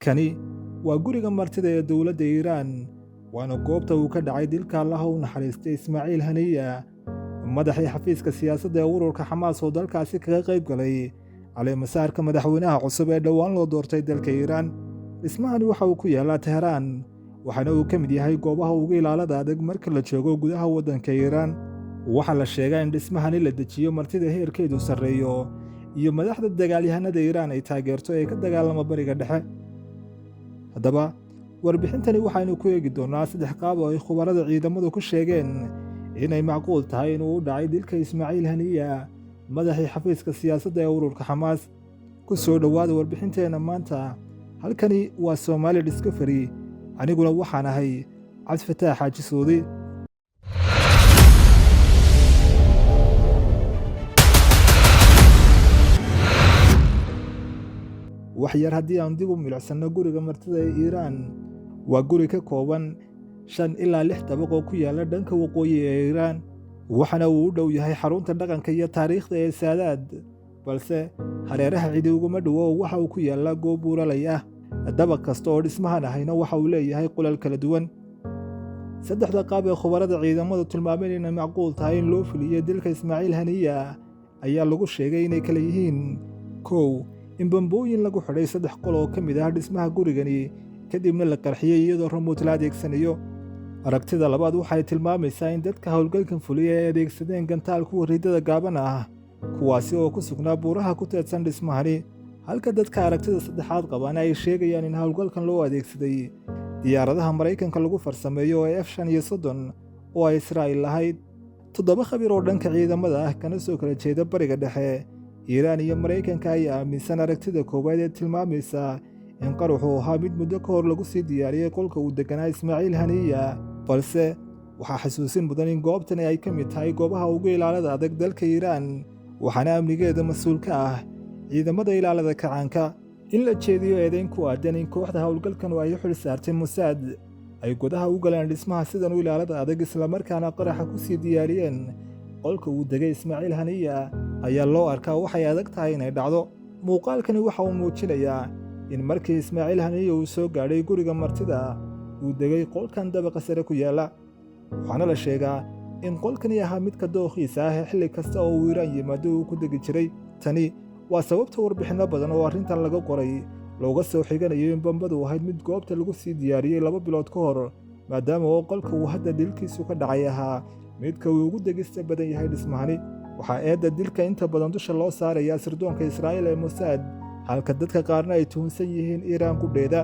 Kani waa guriga martida ee dowladda Iiraan, waana goobta uu ka dhacay dilka Allaha u naxariistay Ismaaciil Haniya, madaxii xafiiska siyaasadda ee ururka Xamaas oo dalkaasi kaga qayb galay caleemasaarka madaxweynaha cusub ee dhowaan loo doortay dalka Iiraan. Dhismahani waxa uu ku yaallaa Teheraan, waxaana uu ka mid yahay goobaha ugu ilaalada adag marka la joogo gudaha waddanka Iiraan. Waxaa la sheegaa in dhismahani la dejiyo martida heerkeedu sarreeyo iyo madaxda dagaalyahanada Iiraan ay taageerto ee ka dagaalama Bariga Dhexe. Haddaba, warbixintani waxaynu ku eegi doonnaa saddex qaab oo ay khubarada ciidamadu ku sheegeen inay macquul tahay inuu u dhacay dilka Ismaaciil Haniya, madaxii xafiiska siyaasadda ee ururka Xamaas. Ku soo dhowaada warbixinteenna maanta. Halkani waa Somali Discovery, aniguna waxaan ahay Cabdifataax Xaaji Suudi. Wax yar haddii aan dib u milicsanno, guriga martida ee Iiraan waa guri ka kooban 5 ilaa 6 dabaq oo ku yaalla dhanka waqooyi ee Iiraan, waxaana uu u dhow yahay xarunta dhaqanka iyo taariikhda ee Saadaad, balse hareeraha cidi uguma dhowo oo waxa uu ku yaallaa goob buuralay ah. Dabaq kasta oo dhismahan ahayna waxa uu leeyahay qolal kala duwan. Saddexda qaab ee khubarada ciidamadu tilmaameen inay macquul tahay in loo fuliyo dilka Ismaaciil Haniya ayaa lagu sheegay inay kala yihiin: 1, in bambooyin lagu xidhay saddex qol oo ka mid ah dhismaha gurigani, kadibna la qarxiyey iyadoo remote la adeegsanayo. Aragtida labaad waxay tilmaamaysaa in dadka howlgalkan fuliya ay adeegsadeen gantaal kuwa riddada gaaban ah, kuwaasi oo ku sugnaa buuraha ku teedsan dhismahani, halka dadka aragtida saddexaad qabaana ay sheegayaan in howlgalkan loo adeegsaday diyaaradaha Maraykanka lagu farsameeyo ee F-35 oo ay Israa'iil lahayd. Toddoba khabiir oo dhanka ciidamada ah, kana soo kala jeeda Bariga Dhexe, Iiraan iyo Maraykanka, ayaa aaminsan aragtida koowaad ee tilmaamaysa in qaruxu ahaa mid muddo ka hor lagu sii diyaariyey qolka uu deganaa Ismaaciil Haniya. Balse waxaa xasuusin mudan in goobtani ay ka mid tahay goobaha ugu ilaalada adag dalka Iiraan, waxaana amnigeeda mas-uul ka ah ciidamada ilaalada kacaanka. In la jeediyo eedayn ku aadan in kooxda howlgalkan ay u xil saartay Musaad ay gudaha u galeen dhismaha sidan u ilaalada adag, islamarkaana qaraxa ku sii diyaariyeen qolka uu degay Ismaaciil Haniya, ayaa loo arkaa waxay adag tahay inay dhacdo. Muuqaalkani waxa uu muujinayaa in markii Ismaaciil Haniya uu soo gaadhay guriga martida, uu degay qolkan dabaqa sare ku yaalla, waxaana la sheegaa in qolkani ahaa midka dookhiisa ah ee xilli kasta oo uu Iiraan yimaado uu ku degi jiray. Tani waa sababta warbixinno badan oo arrintan laga qoray looga soo xiganayo in bambadu ahayd mid goobta lagu sii diyaariyey 2 bilood ka hor, maadaama oo qolka uu hadda dilkiisu ka dhacay ahaa midka uu ugu degista badan yahay dhismahani. Waxaa eedda dilka inta badan dusha loo saarayaa sirdoonka Israa'iil ee Mosaad, halka dadka qaarna ay tuhunsan yihiin Iiraan qudheeda.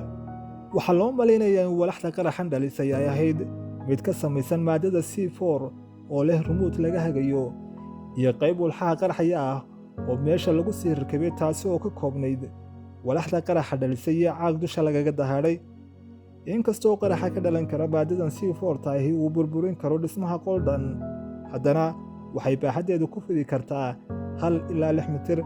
Waxaa loo malaynayaa in walaxda qaraxan dhalisay ay ahayd mid ka samaysan maadada C4 oo leh remote laga hagayo iyo qayb walxaha qarxaya ah oo meesha lagu sii rakibay, taasi oo ka koobnayd walaxda qaraxa dhalisay iyo caag dusha lagaga dahaadhay. Inkastoo qaraxa ka dhalan kara maadadan C4 ahi uu burburin karo dhismaha qol dhan, haddana waxay baaxaddeedu ku fidi kartaa 1 ilaa 6 mitir.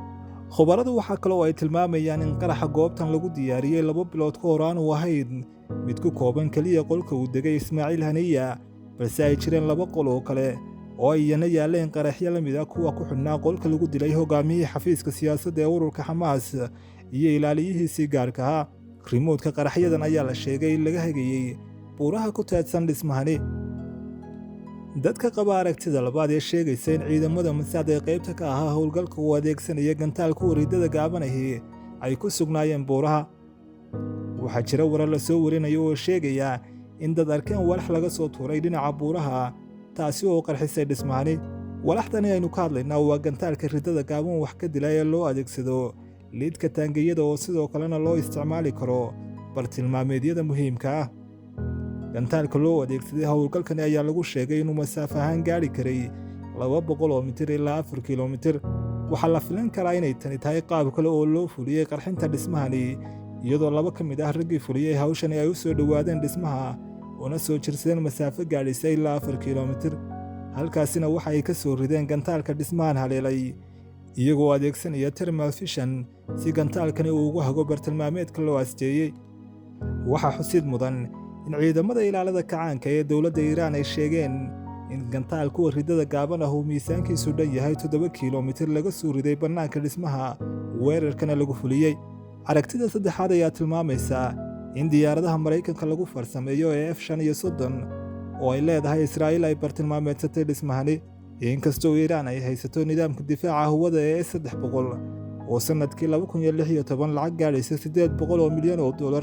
Khubaradu waxaa kale oo ay tilmaamayaan in qaraxa goobtan lagu diyaariyey 2 bilood ka hor aanu ahayn mid ku kooban keliya qolka uu degay Ismaaciil Haniya, balse ay jireen laba qol oo kale oo ay iyana yaaleen qaraxyo la mid ah kuwa ku xidhnaa qolka lagu dilay hogaamiyihii xafiiska siyaasadda ee ururka Xamaas iyo ilaaliyihiisii gaarka ahaa. Remote-ka qaraxyadan ayaa la sheegay in laga hagayey buuraha ku teedsan dhismahani. Dadka qaba aragtida labaad ee sheegaysa in ciidamada Masaad ee qaybta ka ahaa howlgalka uu adeegsanaya gantaal kuwa riddada gaabanahi ay ku sugnaayeen buuraha. Waxaa jira warar la soo warinayo oo sheegaya in dad arkeen walax laga soo tuuray dhinaca buuraha, taasi oo qarxisay dhismahani. Walaxdani aynu ka hadlaynaa waa gantaalka riddada gaaban wax ka dila ee loo adeegsado liidka taangiyada, oo sidoo kalena loo isticmaali karo bartilmaameedyada muhiimka ah. Gantaalka loo adeegsaday howlgalkani ayaa lagu sheegay inuu masaafo ahaan gaadhi karay 200 oo mitir ilaa 4 kilomitir. Waxaa la filan karaa inay tani tahay qaab kale oo loo fuliyey qarxinta dhismahani, iyadoo laba ka mid ah raggii fuliyey hawshani ay u soo dhowaadeen dhismaha una soo jirsadeen masaafo gaadhaysa ilaa 4 kilomitir, halkaasina waxa ay ka soo rideen gantaalka dhismahan haleelay, iyagoo adeegsanaya thermal vision si gantaalkani uu ugu hago bartilmaameedka loo asteeyey. Waxaa xusid mudan in ciidamada ilaalada kacaanka ee dowladda Iiraan ay sheegeen in gantaal kuwa riddada gaaban ah uu miisaankiisu dhan yahay 7 kilomitir laga soo riday bannaanka dhismaha weerarkana lagu fuliyey. Aragtida saddexaad ayaa tilmaamaysa in diyaaradaha Maraykanka lagu farsameeyo ee F-35 oo ay leedahay Israa'iil ay bartilmaameedsatay dhismahani. Inkastoo Iiraan ay haysato nidaamka difaaca hawada ee S-300 oo sannadkii 2016 lacag gaadhaysa $800 milyan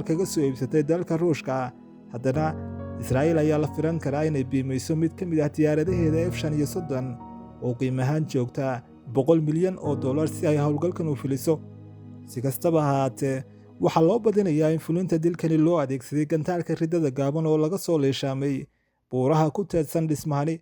kaga soo iibsatay dalka Ruushka, haddana Israa'iil ayaa la filan karaa inay biimayso mid ka mid ah diyaaradaheeda F-35 oo qiimahaan joogta $100 milyan si ay howlgalkan u fuliso. Si kastaba ha ahaatee, waxaa loo badinayaa in fulinta dilkani loo adeegsaday gantaalka riddada gaaban oo laga soo leeshaamay buuraha ku teedsan dhismahani.